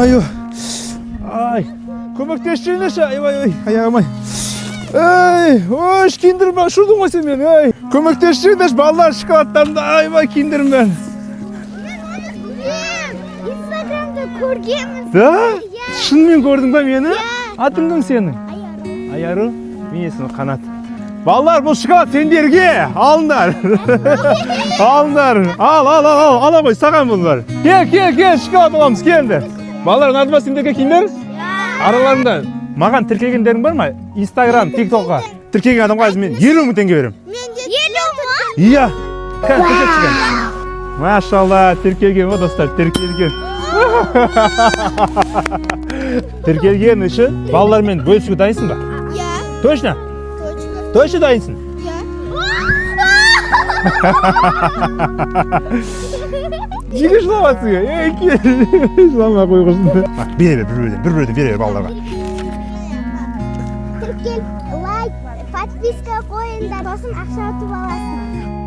Ё-моё, ай, көмектесіп жіберіңдерші. Айбай, ой, аяғым, ай, ей, ой, киіндіріп ұшырдың ғой сен мені. Ей, көмектесіп жіберіңдерші, балалар, шоколадтарымды, айбай, киіндірім бәрін. Инстаграмда көргенмін. Да? Иә. Шынымен көрдің ба мені? Атың кім сенің? Аяру. Аяру. Менің есімім Қанат. Балалар, бұл шоколад сендерге, алыңдар, алыңдар, ал, ал, ал, ал, ала ғой, саған бұлар. Кел, кел, кел, шоколад аламыз, келіңдер. Балалар, ұнады ма сендерге киімдер? Араларында маған тіркелгендерің бар ма? Инстаграм, Тиктокқа тіркелген адамға мен 50 000 теңге беремін. Мен де 50 000? Иә, кәне, тіркелші, кәне. Машалла, тіркелген ғой, достар, тіркелген. Тіркелген үшін балалармен бөлісуге дайынсың ба? Иә. Точно? Точно. Точно дайынсың? Иә. Неге жылап жатсың? Ей, кел, жыламай қой, құрсын. Бере бер, бір біреуден, бір біреуден бере бер балаларға. Тіркел, лайк, подписка қойыңдар. Сосын ақша ұтып аласың.